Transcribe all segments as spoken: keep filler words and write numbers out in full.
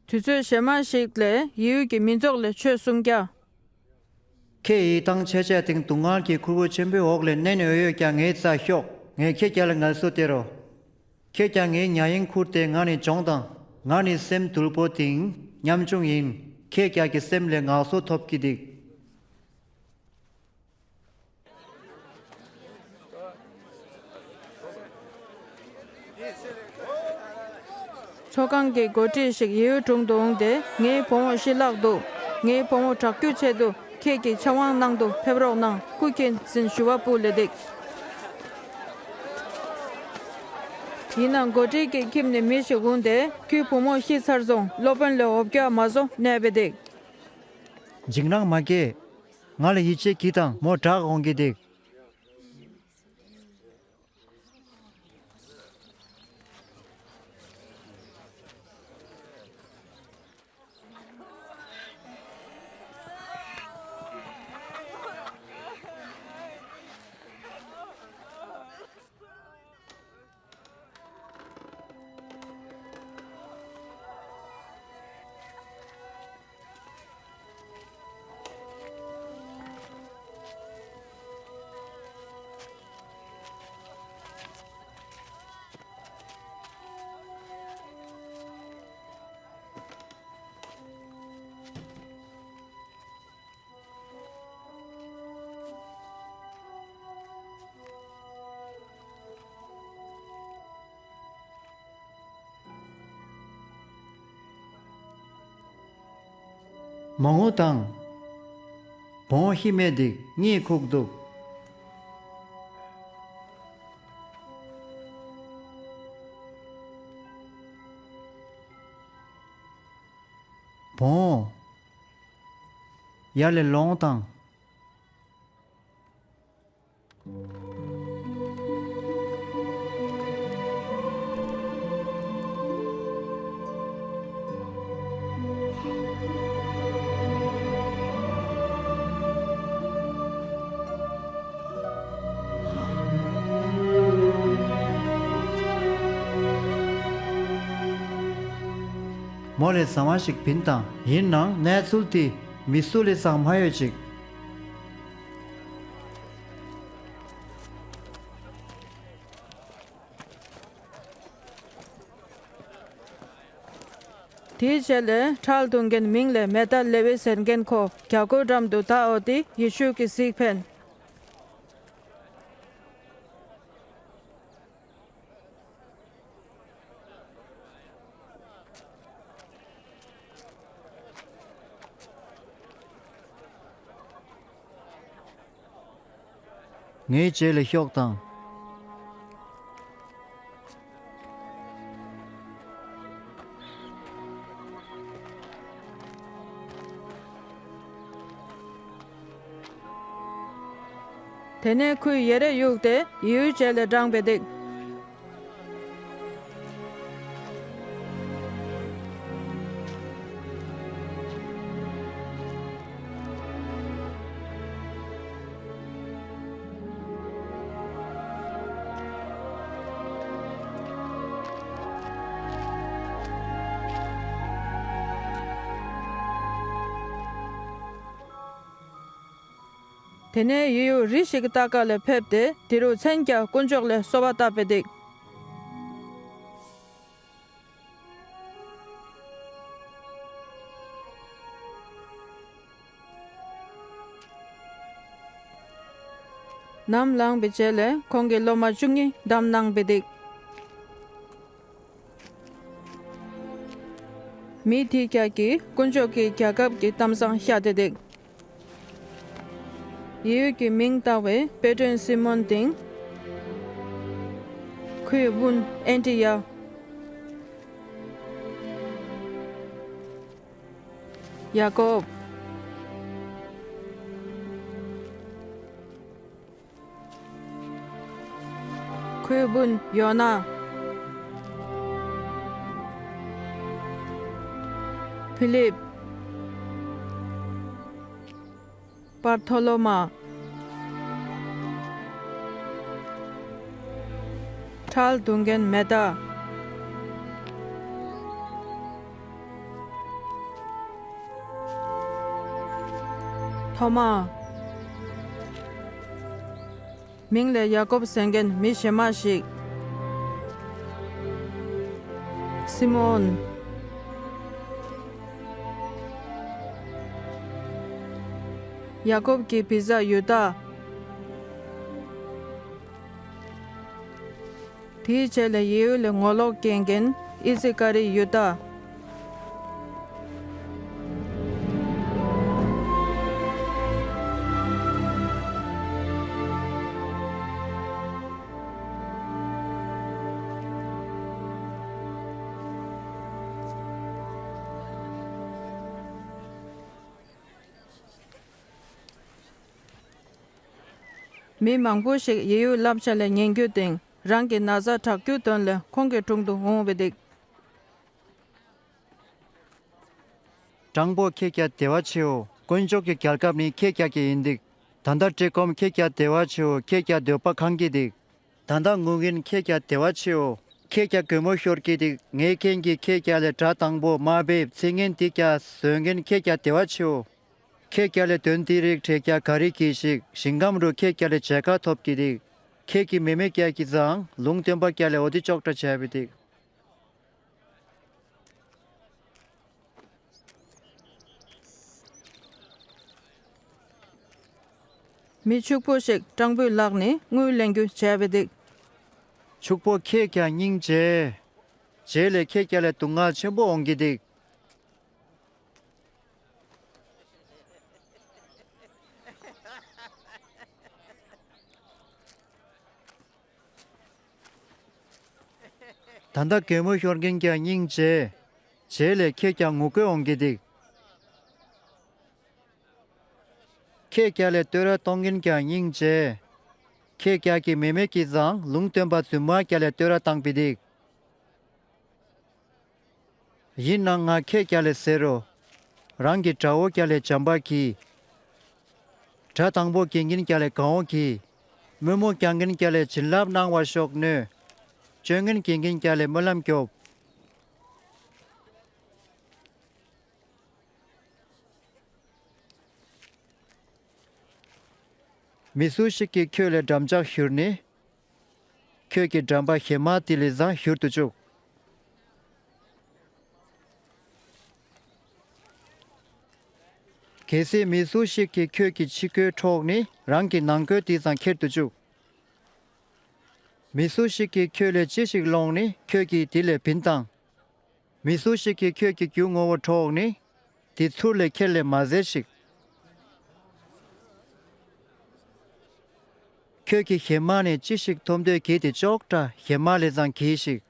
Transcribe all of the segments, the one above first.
དུས་ཚོད་གཞན་མ་ཞིག་ལས་ཡིའུ་གི་མི་ཚོགས་ལས་ཆོས་གསུང་རྒྱུ། ཁྱེད་ཡི་ཏང་ཆེ་ཆེ་སྟེང་སྡུག་བསྔལ་གྱི་ཁུར་བོ་ཆེན་པོའི་འོག་ལས་གནས་ནས་འོས་ཡོད་ཀྱང་ངའི་རྩ་ཤོག་ངས་ཁྱེད་རྒྱ་ལ་ངལ་གསོ་སྟེར་རོ། ཁྱེད་ཀྱང་ངའི་ཉ་ཡིན་ཁུར་ཏེ་ང་ནི་སྦྱོང་དང་། ང་ནི་སེམས་དུལ་པོ་དེ་ཉམ་ཆུང་ཡིན། ཁྱེད་རྒྱ་གི་སེམས་ལས་ངལ་གསོ་ཐོབ་ཀྱི་འདུག་ཚོགས་ཁང་གི་འགོ་ཁྲིད་ཞིག་ཡིའུ་དྲུང་དུ་འོངས་ཏེ། ངའི་བུ་མོ་ཤི་བརླག་འདུག་ངའི་བུ་མོ་དྲག་སྐྱེད་ཆེད་དུ་ཁྱེད་ཀྱིས་ཕྱག་དབང་གནང་དུ་ཕེབས་རོགས་གནང་། སྐུ་མཁྱེན་ཟེར་ཞུ་བ་ཕུལ་ལེ་འདུག་ཡིན་ནའང་འགོ་ཁྲིད་ཀྱི་ཁྱིམ་ནས་མི་ཞིག་འོངས་ཏེ། ཁྱོད་བུ་མོ་ཤི་ཚར་སོང་། སློབ་དཔོན་ལས་འོ་བརྒྱལ་མ་སོང་ནས་སྦེ་འདུག་འཇིགས་སྣང་མ་སྐྱེ། ང་ལ་ཡིད་ཆེས་ཀྱིས་དང་། མོ་དྲག་འོང་གི་འདུག་མ་ངུ་དང་། བུ་མོ་ཤི་མེད་འདུག་གཉིད་ཁུག་འདུག་བུ་མོ། ཡར་ལས་ལོངས་དང་། མོ་ལས་ཟ་མ་ཞིག་བྱིན་དང་། ཡིན་ནའང་གནས་ཚུལ་དེ་མི་སུ་ལས་ཀྱང་མ་ཡོད་ཅིག་དེའི་རྗེས་ལས་ཁྲལ་བསྡུ་མཁན་མིང་ལས་མེ་ཏ་ལེ་ཝི་ཟེར་མཁན་ཁོ་རྒྱ་སྒོ་འགྲམ་དུ་བདའ་འོངས་ཏེ་ཡེ་ཤུ་གི་གཟིགས་ཕན། ངའི་རྗེས་ལས་ཤོག་དང་། དེ་ནས་ཁོས་ཡེ་རེ་གཡུགས་ཏེ་ཡེའུའི་རྗེས་ལས་འབྲངས་པའི་འདུག་དེ་ནས་ཡེའུ་རི་ཞིག་གི་ལྟག་ཁ་ལས་ཕེབས་ཏེ་དེ་རུ་མཚན་བརྒྱ་དཀོན་མཆོག་ལས་གསོལ་བ་བཏབ་པའི་འདུག་ནམ་ལངས་པའི་རྗེས་ལས་ཁོང་གི་སློབ་མ་བཅུ་གཉིས་བདམས་གནང་པའི་འདུག་མི་དེ་བརྒྱ་གིས་དཀོན་མཆོག་གི་རྒྱལ་ཁབ་ཀྱི་གཏམ་བཟང་བཤད་དེ་འདུག་ཡེའུ་གི་མིང་བཏགས་པའི་པེ་ཏྲོན་སི་མོན་དང་། ཁོའི་སྤུན་ཨན་ཏྲི་ཡ། ཡ་ཀོབ། ཁོའི་སྤུན་ཡོ་ནཱ། ཕི་ལིབ། བར་ཐོ་ལོ་མ། ཁྲལ་བསྡུ་མཁན་མེ་ཏ། ཐོ་མ། མིང་ལས་ཡ་ཀོབ་ཟེར་མཁན་མི་གཞན་མ་ཞིག། སི་མོན། ཡ་ཀོབ་ཀྱི་བི་ཟ་ཡུ་དཱ། དེའི་རྗེས་ལས་ཡེ་ཡུལ་ལས་ངོ་ལོག་སྐྱེལ་མཁན་ཨི་སི་ཀ་རི་ཡུ་དཱ། མི་མང་པོ་ཞིག་ཡེ་ཡུལ་བསླབ་བྱ་ལས་ཉན་རྒྱུ་དང་རང་གི་ན་ཚ་དྲག་རྒྱུའི་དོན་ལས་ཁོང་གི་དྲུང་དུ་འོང་བའི་དུག། སྤྲང་པོ་ཁྱེད་ཀྱང་བདེ་བ་ཆེའོ། དཀོན་མཆོག་གི་རྒྱལ་ཁབ་ནི་ཁྱེད་ཀྱང་གི་ཨིན་དུག། ད་ལྟ་བཀྲེས་སྐོམ་ཁྱེད་ཀྱང་བདེ་བ་ཆེའོ། ཁྱེད་ཀྱང་འདོད་པ་ཁེངས་ཀྱི་དུག། ད་ལྟ་ངུ་མཁན་ཁྱེད་ཀྱང་བདེ་བ་ཆེའོ། ཁྱེད་ཀྱང་གད་མོ་ཤོར་གྱི་དུག། ངུ་མཁན་གྱིས་ཁྱེད་ཀྱང་ལས་གྲྭ་དང་པོ་མ་འབེབས། ཚིག་ངན་དེ་ཀྱང་ཟོས་མཁན་ཁྱེད་ཀྱང་བདེ་བ་ཆེའོ། ཁྱེད་ཀྱང་ལས་དོན་དེ་རིགས་དྲེ་ཀྱང་ག་རི་གྱིས་ཤིག། ཞིང་ཁམས་རུ་ཁྱེད་ཀྱང་ལས་བྱེ་ཁ་ཐོབ་ཀྱི་དུག། ཁྱེད་ཀྱི་མེ་མེ་ཀྱག་གིས་ཙང་ལུང་སྟོན་པ་ཀྱང་ལས་འོ་དེ་ཅོག་འདྲ་བྱས་པའི་དུག། མི་ཕྱུག་པོ་ཞིག་སྤྲང་པོའི་ལག་ནས་དངུལ་ལེན་རྒྱུ་བྱས་པའི་དུག། ཕྱུག་པོ་ཁྱེད་ཀྱང་སྙིང་རྗེ། རྗེས་ལས་ཁྱེད་ཀྱང་ལས་སྡུག་བསྔལ་ཆེན་པོ་འོང་གི་དུག། ད་ལྟ་གད་མོ་ཤོར་མཁན་ཀྱང་སྙིང་རྗེ། རྗེས་ལས་ཁྱེད་ཀྱང་ངུ་དགོས་འོང་གི་དུག། ཁྱེད་ཀྱང་ལས་བསྟོད་ར་གཏོང་མཁན་ཀྱང་སྙིང་རྗེ། ཁྱེད་ཀྱང་གི་མེ་མེ་ཀྱིས་ཙང་ལུང་སྟོན་པ་རྫུན་མ་ཀྱང་ལས་བསྟོད་ར་བཏང་པའི་དུག། ཨིན་ནའང་ང་ཁྱེད་ཀྱང་ལས་ཟེར་རོ། རང་གི་དགྲ་བོ་ཀྱང་ལས་བྱམས་པ་གྱིས། གྲྭ་དང་པོ་འགྱེལ་མཁན་ཀྱང་ལས་གང་བོ་གྱིས། དམོད་མོ་རྐྱང་མཁན་ཀྱང་ལས་བྱིན་རླབས་གནང་བར་ཤོག་མནོ། སྤྱོད་ངན་འགྱེལ་མཁན་ཀྱང་ལས་སྨོན་ལམ་རྒྱོབ། མི་སུ་ཞིག་གིས་ཁྱོད་ལས་འགྲམ་ལྕག་བཞུར་ནི། ཁྱོད་ཀྱི་འགྲམ་པ་ཧེ་མ་དེ་ལས་ཙང་བཞུར་དུ་བཅུག། གལ་སྲིད་མི་སུ་ཞིག་གིས་ཁྱོད་ཀྱི་ཕྱི་གོས་འཕྲོག་ནི། རང་གི་ནང་གོས་དེ་ཙང་ཁྱེར་དུ་བཅུག། མི་སུ་ཞིག་གིས་ཁྱོད་ལས་ཅི་ཞིག་སློང་ནི། ཁྱོད་ཀྱིས་དེ་ལས་བིན་དང་། མི་སུ་ཞིག་གིས་ཁྱོད་ཀྱི་རྒྱུ་ངོ་བོ་འཕྲོག་ནི། དེ་ཚུར་ལས་ཁྱེར་ལས་མ་བཟེད་ཞིག། ཁྱོད་ཀྱིས་ཧེ་མ་ནས་ཅི་ཞིག་ཐོབ་འདོད་ཀྱི་དེ་ཅོག་འདྲ་ཧེ་མ་ལས་ཙང་གྱིས་ཤིག།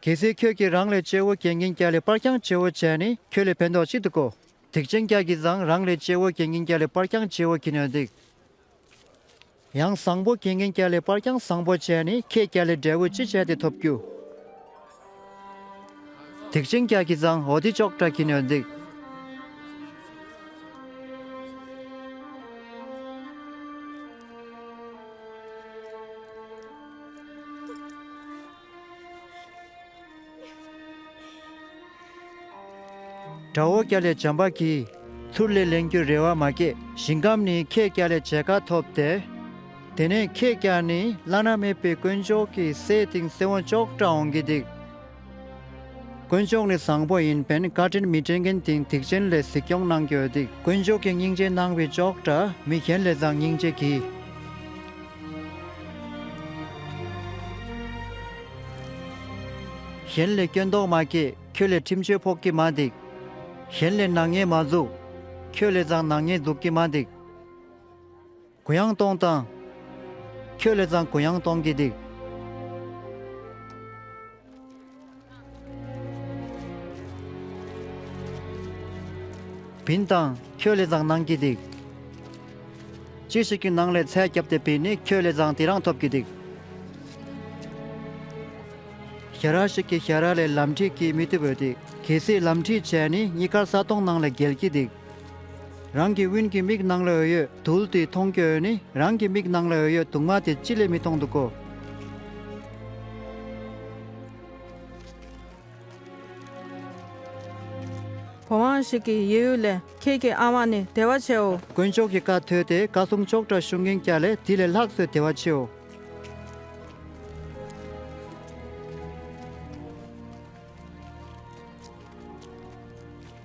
གལ་སྲིད་ཁྱོད་ཀྱིས་རང་ལས་སྐྱེ་བོ་འགྱེལ་མཁན་ཀྱང་ལས་སྤར་རྐྱང་སྐྱེ་བོ་བྱས་ནི། ཁྱོད་ལས་ཕན་ཐོགས་ཅི་འདུག་གོ། སྡིག་ཅན་ཀྱང་གིས་ཙང་རང་ལས་སྐྱེ་བོ་འགྱེལ་མཁན་ཀྱང་ལས་སྤར་རྐྱང་སྐྱེ་བོ་གྱིས་ནི་འདུག། ཡང་བཟང་པོ་འགྱེལ་མཁན་ཀྱང་ལས་སྤར་རྐྱང་བཟང་པོ་བྱས་ནི། ཁྱེད་ཀྱང་ལས་འབྲས་བུ་ཅི་བྱས་ཏེ་ཐོབ་རྒྱུ། སྡིག་ཅན་ཀྱང་གིས་ཙང་འོ་དེ་ཅོག་འདྲ་གྱིས་ནི་འདུག། དགྲ་བོ་ཀྱང་ལས་བྱམས་པ་གྱིས། ཚུར་ལས་ལེན་རྒྱུ་རེ་བ་མ་བསྐྱེད། ཞིང་ཁམས་ནི་ཁྱེད་ཀྱང་ལས་བྱེ་ཁ་ཐོབ་སྟེ། དེ་ནས་ཁྱེད་ཀྱང་ནི་བླ་ན་མེད་པའི་དཀོན་མཆོག་གི་སྲས་དང་སྲས་བོན་ཅོག་འདྲ་འོང་གི་འདུག། དཀོན་མཆོག་ནི་བཟང་པོ་ཨིན་པས་བཀའ་དྲིན་མི་དྲན་མཁན་དང་སྡིག་ཅན་ལས་གཟིགས་སྐྱོང་གནང་གི་འདུག། དཀོན་མཆོག་གིས་སྙིང་རྗེ་གནང་བའི་ཅོག་འདྲ་མི་གཞན་ལས་ཙང་སྙིང་རྗེ་གྱིས། གཞན་ལས་སྐྱོན་འདོགས་མ་བསྐྱེད། ཁྱོད་ལས་ཁྲིམས་གཅོད་ཕོག་གི་མ་འདུག། གཞན་ལས་ནག་ཉེས་མ་འཛུགས། ཁྱོད་ལས་ཙང་ནག་ཉེས་འཛུགས་ཀྱི་མ་འདུག། གུ་ཡངས་གཏོང་དང་། ཁྱོད་ལས་ཙང་གུ་ཡངས་གཏོང་གི་འདུག། བིན་དང་། ཁྱོད་ལས་ཙང་གནང་གི་འདུག། ཅི་ཞིག་གི་ནང་ལས་ཚད་བརྒྱབ་སྟེ་བིན་ནི། ཁྱོད་ལས་ཙང་དེ་རང་ཐོབ་ཀྱི་འདུག། ཞ་ར་ཞིག་གིས་ཞ་ར་ལས་ལམ་འཁྲིད་ཀྱིས་མི་བཏུབ་འོ་འདུག། གལ་སྲིད་ལམ་འཁྲིད་བྱས་ནི་གཉིས་ཀ་ས་དོང་ནང་ལས་འགྱེལ་གྱི་འདུག། རང་གི་ཝིན་གྱི་མིག་ནང་ལས་འོ་ཡོད་དུལ་དེ་མཐོང་གི་འོ་ནི། རང་གི་མིག་ནང་ལས་འོ་ཡོད་དུང་མ་དེ་ཅི་ལས་མི་མཐོང་འདུག་གོ། བོང་བུ་ཞིག་གི་ཡིའུ་ལས་ཁྱེད་ཀྱི་ཨ་མ་ནི་བདེ་བ་ཆེའོ། དཀོན་མཆོག་གི་བཀའ་ཐོས་ཏེ་བཀའ་སྲུང་ཅོག་འཐདཔ་ཞུ་མཁན་རྒྱ་ལས་དེ་ལས་ལྷག་ཙམ་བདེ་བ་ཆེའོ།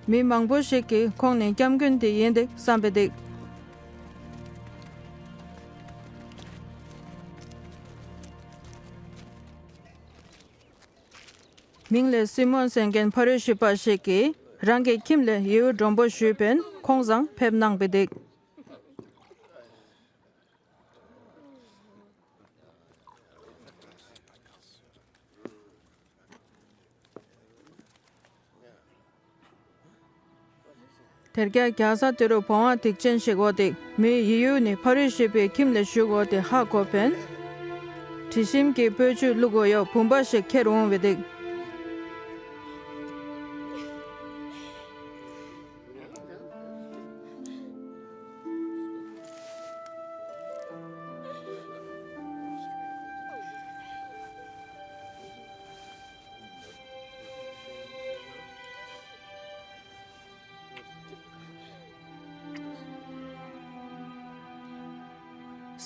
མི་མང་པོ་ཞིག་གིས་ཁོང་ནི་སྐྱབས་མགོན་དེ་ཡིན་འདུག་བསམ་པའི་འདུག་མིང་ལས་སི་མོན་ཟེར་མཁན་ཕ་རུ་ཤི་པ་ཞིག་གིས་རང་གི་ཁྱིམ་ལས་ཡིའུ་འདྲོན་པོ་ཞུས་པས་ཁོང་ཚང་ཕེབས་གནང་བའི་འདུག་དེ་རྒྱ་རྒྱ་ས་དེ་རུ་བོང་བུ་སྡིག་ཅན་ཞིག་འོ་འདུག་མིའི་ཡིའུ་ནི་ཕ་རུ་ཤི་པའི་ཁྱིམ་ལས་ཞུགས་འོ་འདུག་ཧ་གོ་བས། དྲི་ཞིམ་གྱི་སྤོས་ཆུ་བླུགས་འོ་ཡོ་བུམ་པ་ཞིག་ཁྱེར་འོང་བའི་འདུག་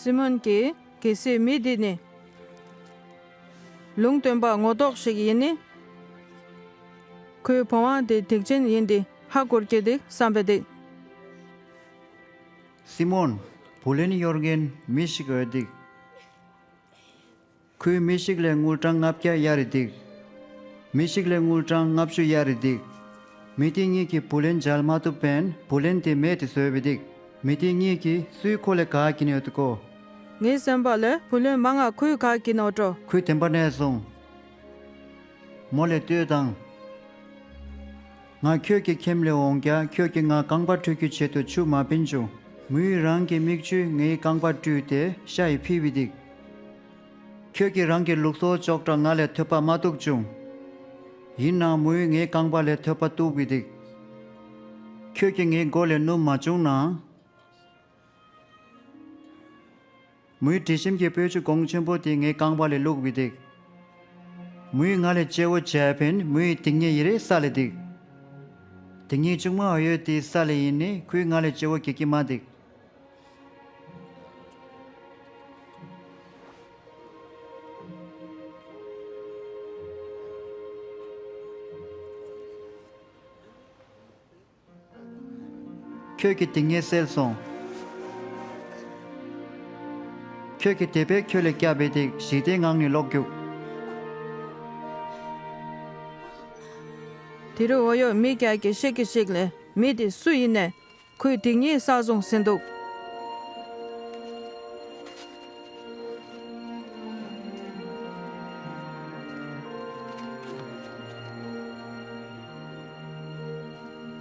སི་མོན་གྱིས་གལ་སྲིད་མི་འདི་ནི་ལུང་སྟོན་པ་ངོ་ཐོག་ཞིག་ཡིན་ནི། ཁོས་བོང་བུ་འདི་སྡིག་ཅན་ཡིན་འདི་ཧ་གོ་གི་འདུག་བསམ་པའི་འདུག་སི་མོན། བུ་ལོན་ཡོད་མཁན་མི་ཞིག་འོ་འདུག་ཁོས་མི་ཞིག་ལས་དངུལ་ཀྲམ་ལྔ་བརྒྱ་གཡར་རེ་འདུག་མི་ཞིག་ལས་དངུལ་ཀྲམ་ལྔ་བཅུ་གཡར་རེ་འདུག་མི་དེ་གཉིས་ཀྱིས་བུ་ལོན་འཇལ་མ་ཐུབ་པས་བུ་ལོན་དེ་མེད་དེ་བཟོས་པའི་འདུག་མི་དེ་གཉིས་ཀྱིས་སུའི་ཁོག་ལས་བཀག་གི་ནི་ཡོད་དུ་གོ། ངའི་བསམ་པ་ལས་བུ་ལོན་མང་ང་ཁོའི་བཀག་གི་ནོག་འགྲོ། ཁོས་དེ་འབད་ནས་གསུངས། མོ་ལས་ལྟོས་དང་། ང་ཁྱོད་ཀྱི་ཁྱིམ་ལས་འོང་རྒྱུ་ཁྱོད་ཀྱིས་ང་རྐང་པ་བཀྲུ་རྒྱུའི་ཆེད་དུ་ཆུ་མ་བྱིན་བྱུང་། མོས་རང་གི་མིག་ཆུས་ངའི་རྐང་པ་བཀྲུས་ཏེ་ཤ་ཡིས་ཕུད་པའི་འདུག་ཁྱོད་ཀྱིས་རང་གི་ལུགས་སྲོལ་ཅོག་འཐདཔ་ང་ལས་ཐོས་པ་མ་ཐུབ་བྱུང་། ཡིན་ནའང་མོས་ངའི་རྐང་པ་ལས་ཐོས་པ་ཐུབ་པའི་འདུག་ཁྱོད་ཀྱིས་ངའི་མགོ་ལས་སྣུམ་མ་བྱུང་ན། མོས་དྲི་ཞིམ་གྱི་སྤོས་ཆུ་གོང་ཆེན་པོ་དེ་ངའི་རྐང་པ་ལས་བླུགས་པའི་འདུག་མོས་ང་ལས་སྐྱེ་བོ་བྱས་པས་མོའི་སྡིག་ཉེས་ཡི་རེ་བསལ་ལེ་འདུག་སྡིག་ཉེས་ཆུང་མ་འོ་ཡོད་དེ་བསལ་ལེ་ཡིན་ནི་ཁོས་ང་ལས་སྐྱེ་བོ་སྐྱེ་གི་མ་འདུག་ཁྱོད་ཀྱི་སྡིག་ཉེས་བསལ་སོང་། ཁྱོད་ཀྱི་དད་པས་ཁྱོད་ལས་བསྐྱབས་པའི་འདུག་ཞི་བདེའི་ངང་ནས་ལོག་རྒྱུགས། དེ་རུ་འོ་ཡོད་མི་རྒྱ་གི་ཤེད་ཀྱི་ཞིག་ལས་མི་དེ་སུ་ཡིན་ནས་ཁོའི་སྡིག་ཉེས་བསལ་སོང་ཟེར་འདུག